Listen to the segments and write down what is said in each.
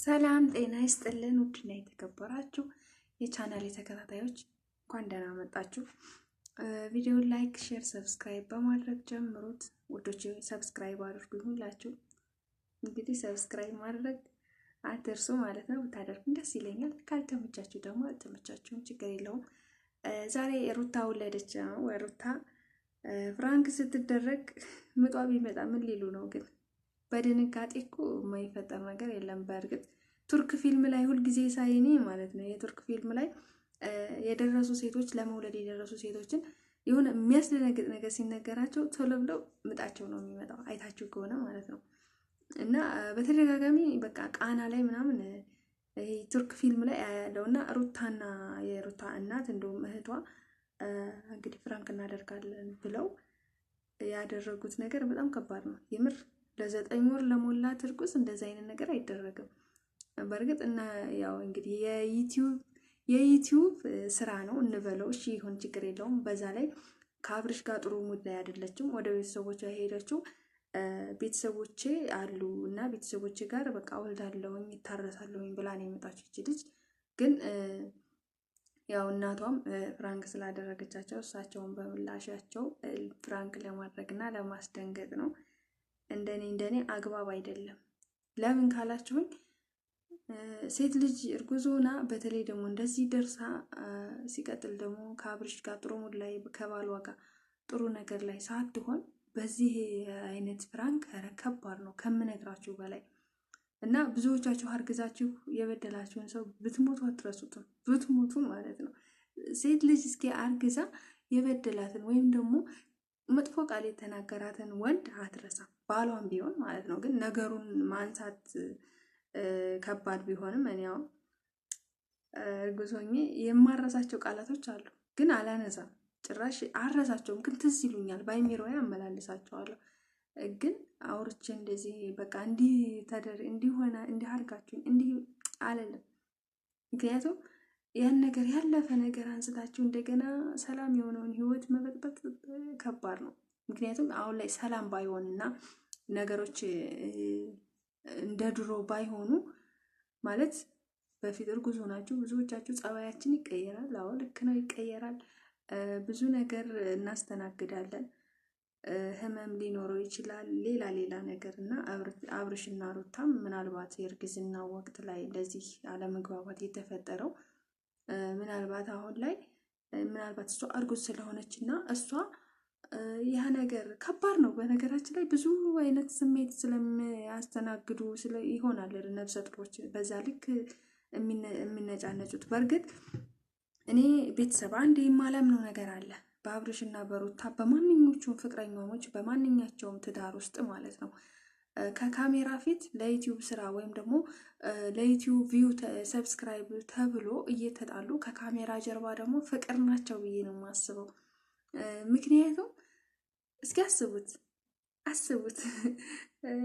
ሰላም ጤና ይስጥልን። ውድና የተከበራችሁ የቻናል ተከታታዮች እንኳን ደህና መጣችሁ። ቪዲዮን like፣ share፣ subscribe በማድረግ ጀምሩት። ውዶች subscribe አድርጉ። ሁላችሁ እንግዲህ subscribe ማድረግ አትርሱ ማለት ነው። ብታደርጉኝ ደስ ይለኛል። ካልተመቻችሁ ደግሞ አልተመቻችሁም፣ ችግር የለውም። ዛሬ ሩታ ወለደች ነው። ሩታ prank ስትደረግ ምጧ ቢመጣ ምን ሊሉ ነው ግን? በድንጋጤ እኮ የማይፈጠር ነገር የለም። በእርግጥ ቱርክ ፊልም ላይ ሁልጊዜ ሳይኔ ማለት ነው የቱርክ ፊልም ላይ የደረሱ ሴቶች፣ ለመውለድ የደረሱ ሴቶችን የሆነ የሚያስደነግጥ ነገር ሲነገራቸው ቶሎ ብለው ምጣቸው ነው የሚመጣው፣ አይታችሁ ከሆነ ማለት ነው። እና በተደጋጋሚ በቃ ቃና ላይ ምናምን ይሄ ቱርክ ፊልም ላይ ያለው እና ሩታና የሩታ እናት እንደውም እህቷ እንግዲህ prank እናደርጋለን ብለው ያደረጉት ነገር በጣም ከባድ ነው የምር። ለ9 ወር ለሞላት እርጉዝ እንደዚህ አይነት ነገር አይደረግም። በእርግጥ እና ያው እንግዲህ የዩቲዩብ ስራ ነው እንበለው፣ እሺ ይሁን፣ ችግር የለውም። በዛ ላይ ከአብርሽ ጋር ጥሩ mood ላይ አይደለችም። ወደ ቤተሰቦቿ የሄደችው ቤተሰቦቼ አሉ እና ቤተሰቦቼ ጋር በቃ ወልዳለሁኝ ይታረሳለሁኝ ብላ ነው የመጣችው ይቺ ልጅ። ግን ያው እናቷም prank ስላደረገቻቸው እሳቸውን በምላሻቸው prank ለማድረግ እና ለማስደንገጥ ነው። እንደኔ እንደኔ አግባብ አይደለም። ለምን ካላችሁኝ ሴት ልጅ እርጉዝ ሆና፣ በተለይ ደግሞ እንደዚህ ደርሳ፣ ሲቀጥል ደግሞ ከአብርሽ ጋር ጥሩ mood ላይ፣ ከባሏ ጋር ጥሩ ነገር ላይ ሳትሆን በዚህ አይነት prank ኧረ ከባድ ነው ከምነግራችሁ በላይ። እና ብዙዎቻችሁ አርግዛችሁ የበደላችሁን ሰው ብትሞቱ አትረሱትም። ብትሞቱ ማለት ነው። ሴት ልጅ እስኪ አርግዛ የበደላትን ወይም ደግሞ መጥፎ ቃል የተናገራትን ወንድ አትረሳም፣ ባሏን ቢሆን ማለት ነው። ግን ነገሩን ማንሳት ከባድ ቢሆንም እኔ ያው እርጉዝ ሆኜ የማረሳቸው ቃላቶች አሉ፣ ግን አላነሳም። ጭራሽ አረሳቸውም፣ ግን ትዝ ይሉኛል፣ በአይምሮዬ አመላልሳቸዋለሁ። ግን አውርቼ እንደዚህ በቃ እንዲህ ተደር እንዲህ ሆነ እንዲህ አድርጋችሁኝ እንዲህ አልልም። ምክንያቱም ያን ነገር ያለፈ ነገር አንስታችሁ እንደገና ሰላም የሆነውን ህይወት መበጥበጥ ከባድ ነው። ምክንያቱም አሁን ላይ ሰላም ባይሆንና ነገሮች እንደ ድሮ ባይሆኑ፣ ማለት በፊት እርጉዝ ሆናችሁ ብዙዎቻችሁ ጸባያችን ይቀየራል። አዎ ልክ ነው፣ ይቀየራል። ብዙ ነገር እናስተናግዳለን። ህመም ሊኖረው ይችላል፣ ሌላ ሌላ ነገር። እና አብርሽና ሩታም ምናልባት የእርግዝና ወቅት ላይ እንደዚህ አለመግባባት የተፈጠረው ምናልባት አሁን ላይ ምናልባት እሷ እርጉዝ ስለሆነች እና እሷ ያ ነገር ከባድ ነው። በነገራችን ላይ ብዙ አይነት ስሜት ስለሚያስተናግዱ ይሆናል ነብሰ ጡሮች በዛ ልክ የሚነጫነጩት። በእርግጥ እኔ ቤተሰብ አንድ የማላምነው ነገር አለ በአብርሽ እና በሩታ፣ በማንኞቹም ፍቅረኛሞች፣ በማንኛቸውም ትዳር ውስጥ ማለት ነው፣ ከካሜራ ፊት ለዩቲዩብ ስራ ወይም ደግሞ ለዩቲዩብ view፣ subscribe ተብሎ እየተጣሉ ከካሜራ ጀርባ ደግሞ ፍቅር ናቸው ብዬ ነው የማስበው። ምክንያቱም እስኪ አስቡት አስቡት፣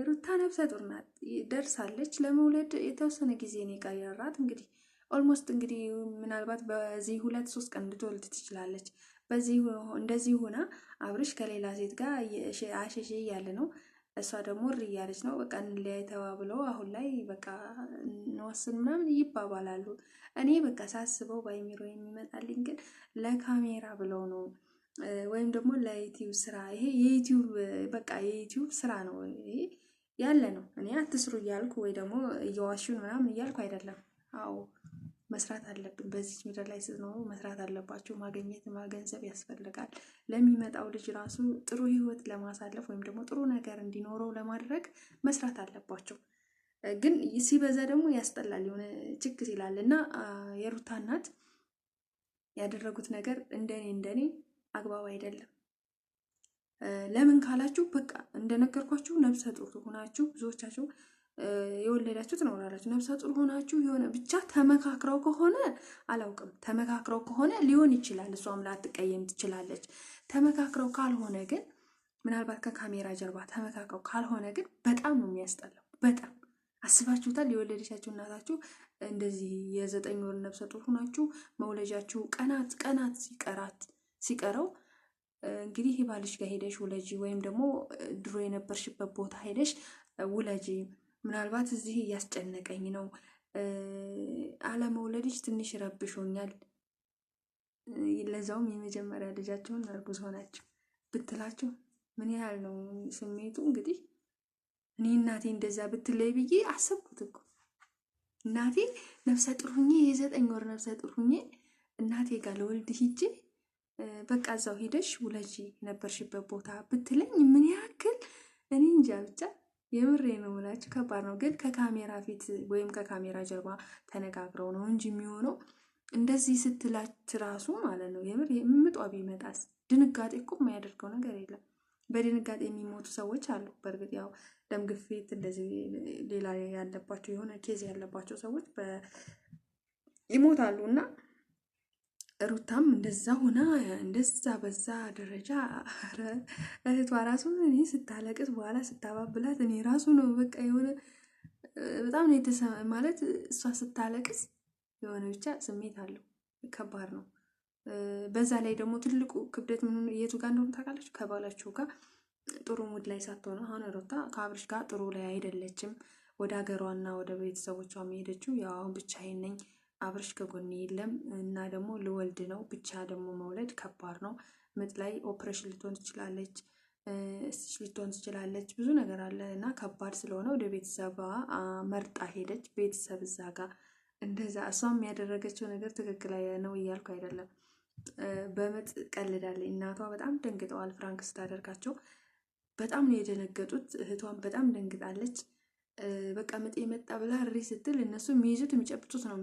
ሩታ ነፍሰ ጡር ናት፣ ደርሳለች። ለመውለድ የተወሰነ ጊዜ ነው የቀራት። እንግዲህ almost እንግዲህ ምናልባት በዚህ 2-3 ቀን ልትወልድ ትችላለች። በዚህ እንደዚህ ሆና አብርሽ ከሌላ ሴት ጋር አሸሼ እያለ ነው። እሷ ደግሞ እሪ እያለች ነው። በቃ እንለያይ ተባብለው አሁን ላይ በቃ እንወስን ምናምን ይባባላሉ። እኔ በቃ ሳስበው በአይምሮ የሚመጣልኝ ግን ለካሜራ ብለው ነው ወይም ደግሞ ለዩቲዩብ ስራ። ይሄ የዩቲዩብ በቃ የዩቲዩብ ስራ ነው፣ ይሄ ያለ ነው። እኔ አትስሩ እያልኩ ወይ ደግሞ እየዋሹን ምናምን እያልኩ አይደለም። አዎ መስራት አለብን። በዚች ምድር ላይ ስትኖሩ መስራት አለባችሁ። ማግኘት ማገንዘብ ያስፈልጋል። ለሚመጣው ልጅ ራሱ ጥሩ ህይወት ለማሳለፍ ወይም ደግሞ ጥሩ ነገር እንዲኖረው ለማድረግ መስራት አለባቸው። ግን ሲበዛ ደግሞ ያስጠላል፣ የሆነ ችክ ይላል። እና የሩታ እናት ያደረጉት ነገር እንደኔ እንደኔ አግባብ አይደለም። ለምን ካላችሁ በቃ እንደነገርኳችሁ ነብሰ ጡር ሆናችሁ ብዙዎቻችሁ የወለዳችሁ ትኖራላችሁ። ነብሰ ጡር ሆናችሁ የሆነ ብቻ ተመካክረው ከሆነ አላውቅም፣ ተመካክረው ከሆነ ሊሆን ይችላል። እሷም ላትቀየም ትችላለች። ተመካክረው ካልሆነ ግን፣ ምናልባት ከካሜራ ጀርባ ተመካክረው ካልሆነ ግን በጣም ነው የሚያስጠላው። በጣም አስባችሁታል? የወለደቻችሁ እናታችሁ እንደዚህ የ9 ወር ነብሰ ጡር ሆናችሁ መውለጃችሁ ቀናት ቀናት ሲቀራት ሲቀረው እንግዲህ ባልሽ ጋር ሄደሽ ውለጂ፣ ወይም ደግሞ ድሮ የነበርሽበት ቦታ ሄደሽ ውለጂ፣ ምናልባት እዚህ እያስጨነቀኝ ነው፣ አለመውለድሽ ትንሽ ረብሾኛል፣ ለዛውም የመጀመሪያ ልጃቸውን እርጉዝ ሆናችሁ ብትላችሁ ምን ያህል ነው ስሜቱ? እንግዲህ እኔ እናቴ እንደዛ ብትለይ ብዬ አሰብኩት እኮ። እናቴ ነፍሰ ጡር ሁኜ፣ የ9 ወር ነፍሰ ጡር ሁኜ እናቴ ጋር ልወልድ ሂጄ በቃ እዛው ሂደሽ ውለጂ የነበርሽበት ቦታ ብትለኝ ምን ያክል እኔ እንጃ፣ ብቻ የምሬ ነው የምላችሁ፣ ከባድ ነው። ግን ከካሜራ ፊት ወይም ከካሜራ ጀርባ ተነጋግረው ነው እንጂ የሚሆነው እንደዚህ ስትላት ራሱ ማለት ነው። የምር ምጧ ቢመጣስ? ድንጋጤ እኮ የማያደርገው ነገር የለም። በድንጋጤ የሚሞቱ ሰዎች አሉ። በእርግጥ ያው ደም ግፊት እንደዚህ ሌላ ያለባቸው፣ የሆነ case ያለባቸው ሰዎች ይሞታሉ። እና ሩታም እንደዛ ሆና እንደዛ በዛ ደረጃ እህቷ ራሱ እኔ ስታለቅስ በኋላ ስታባብላት እኔ ራሱ ነው በቃ የሆነ በጣም ነው ማለት፣ እሷ ስታለቅስ የሆነ ብቻ ስሜት አለው። ከባድ ነው። በዛ ላይ ደግሞ ትልቁ ክብደት ምን የቱ ጋር እንደሆነ ታውቃላችሁ? ከባላችሁ ጋር ጥሩ mood ላይ ሳትሆኑ፣ አሁን ሩታ ከአብርሽ ጋር ጥሩ ላይ አይደለችም። ወደ ሀገሯና ወደ ቤተሰቦቿ የሄደችው ያው አሁን ብቻዬን ነኝ፣ አብርሽ ከጎኔ የለም እና ደግሞ ልወልድ ነው። ብቻ ደግሞ መውለድ ከባድ ነው። ምጥ ላይ ኦፕሬሽን ልትሆን ትችላለች፣ stitch ልትሆን ትችላለች። ብዙ ነገር አለ እና ከባድ ስለሆነ ወደ ቤተሰቧ መርጣ ሄደች። ቤተሰብ እዛ ጋር እንደዛ፣ እሷም ያደረገችው ነገር ትክክል ነው እያልኩ አይደለም። በምጥ ቀልዳለች። እናቷ በጣም ደንግጠዋል። Prank ስታደርጋቸው በጣም ነው የደነገጡት። እህቷን በጣም ደንግጣለች። በቃ ምጥ የመጣ ብላ እሪ ስትል እነሱ የሚይዙት የሚጨብጡት ነው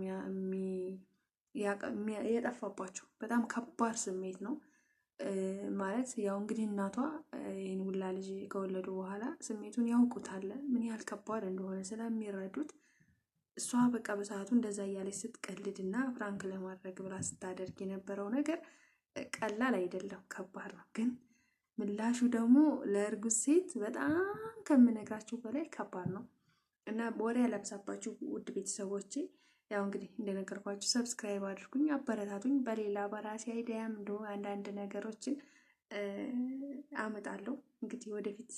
የጠፋባቸው። በጣም ከባድ ስሜት ነው። ማለት ያው እንግዲህ እናቷ ይህን ሁላ ልጅ ከወለዱ በኋላ ስሜቱን ያውቁታል፣ ምን ያህል ከባድ እንደሆነ ስለሚረዱት እሷ በቃ በሰዓቱ እንደዛ እያለች ስትቀልድ እና prank ለማድረግ ብላ ስታደርግ የነበረው ነገር ቀላል አይደለም፣ ከባድ ነው። ግን ምላሹ ደግሞ ለእርጉዝ ሴት በጣም ከምነግራችሁ በላይ ከባድ ነው። እና ወሬ ያላብዛባችሁ ውድ ቤተሰቦቼ፣ ያው እንግዲህ እንደነገርኳችሁ subscribe አድርጉኝ፣ አበረታቱኝ። በሌላ በራሴ idea ም እንደ አንዳንድ ነገሮችን አመጣለሁ። እንግዲህ ወደፊት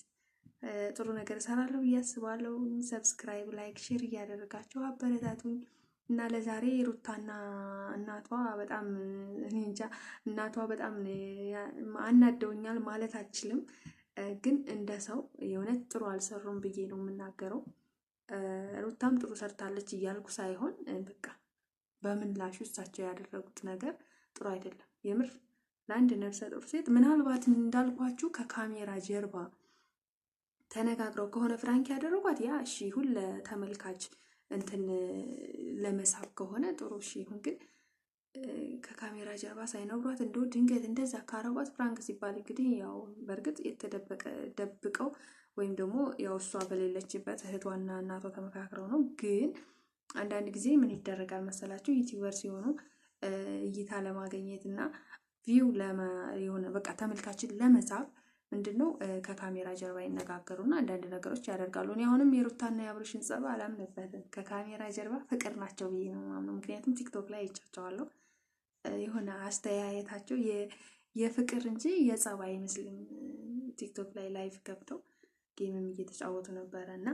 ጥሩ ነገር እሰራለሁ ብዬ አስባለሁ። Subscribe፣ like፣ share እያደረጋችሁ አበረታቱኝ። እና ለዛሬ ሩታና እናቷ በጣም እኔ እንጃ፣ እናቷ በጣም አናደውኛል ማለት አልችልም፣ ግን እንደ ሰው የእውነት ጥሩ አልሰሩም ብዬ ነው የምናገረው። ሩታም ጥሩ ሰርታለች እያልኩ ሳይሆን በቃ በምላሹ እሳቸው ያደረጉት ነገር ጥሩ አይደለም። የምር ለአንድ ነፍሰ ጡር ሴት ምናልባት እንዳልኳችሁ ከካሜራ ጀርባ ተነጋግረው ከሆነ prank ያደረጓት ያ እሺ ይሁን፣ ለተመልካች እንትን ለመሳብ ከሆነ ጥሩ እሺ ይሁን። ግን ከካሜራ ጀርባ ሳይነግሯት እንደው ድንገት እንደዛ ካረጓት፣ prank ሲባል እንግዲህ ያው በእርግጥ የተደበቀ ደብቀው ወይም ደግሞ ያው እሷ በሌለችበት እህቷና እናቷ ተመካክረው ነው። ግን አንዳንድ ጊዜ ምን ይደረጋል መሰላችሁ፣ YouTuber ሲሆኑ እይታ ለማግኘት እና view የሆነ በቃ ተመልካችን ለመሳብ ምንድን ነው ከካሜራ ጀርባ ይነጋገሩና አንዳንድ ነገሮች ያደርጋሉ። እኔ አሁንም የሩታና የአብርሽን ጸብ አላምንበትም። ከካሜራ ጀርባ ፍቅር ናቸው ብዬ ነው የማምነው። ምክንያቱም ቲክቶክ ላይ አይቻቸዋለሁ። የሆነ አስተያየታቸው የፍቅር እንጂ የጸብ አይመስልም። ቲክቶክ ላይ live ገብተው game ም እየተጫወቱ ነበረ። እና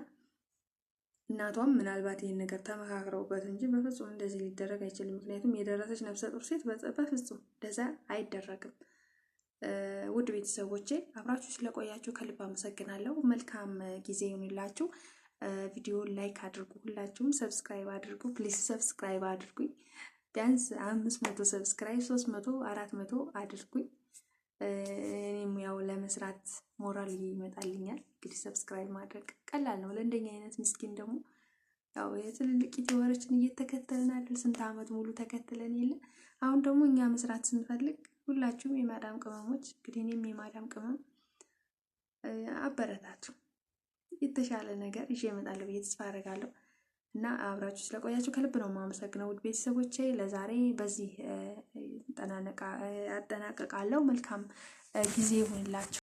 እናቷም ምናልባት ይህን ነገር ተመካክረውበት እንጂ በፍጹም እንደዚህ ሊደረግ አይችልም። ምክንያቱም የደረሰች ነፍሰ ጡር ሴት በፍጹም እንደዛ አይደረግም። ውድ ቤተሰቦቼ፣ አብራችሁ ስለቆያችሁ ከልብ አመሰግናለሁ። መልካም ጊዜ ይሁንላችሁ። ቪዲዮ like አድርጉ፣ ሁላችሁም subscribe አድርጉ። Please subscribe አድርጉኝ። ቢያንስ 500 subscribe፣ 300፣ 400 አድርጉኝ። እኔም ያው ለመስራት ሞራል ይመጣልኛል። እንግዲህ subscribe ማድረግ ቀላል ነው። ለእንደኛ አይነት ምስኪን ደግሞ ያው የትልልቅ YouTuber ኦችን እየተከተልን አይደል? ስንት ዓመት ሙሉ ተከትለን የለ። አሁን ደግሞ እኛ መስራት ስንፈልግ ሁላችሁም የማዳም ቅመሞች፣ እንግዲህ እኔም የማዳም ቅመም፣ አበረታቱ። የተሻለ ነገር ይዤ እመጣለሁ ብዬ ተስፋ አደርጋለሁ። እና አብራችሁ ስለቆያችሁ ከልብ ነው የማመሰግነው ውድ ቤተሰቦቼ። ለዛሬ በዚህ አጠናቀቃለሁ። መልካም ጊዜ ይሁንላችሁ።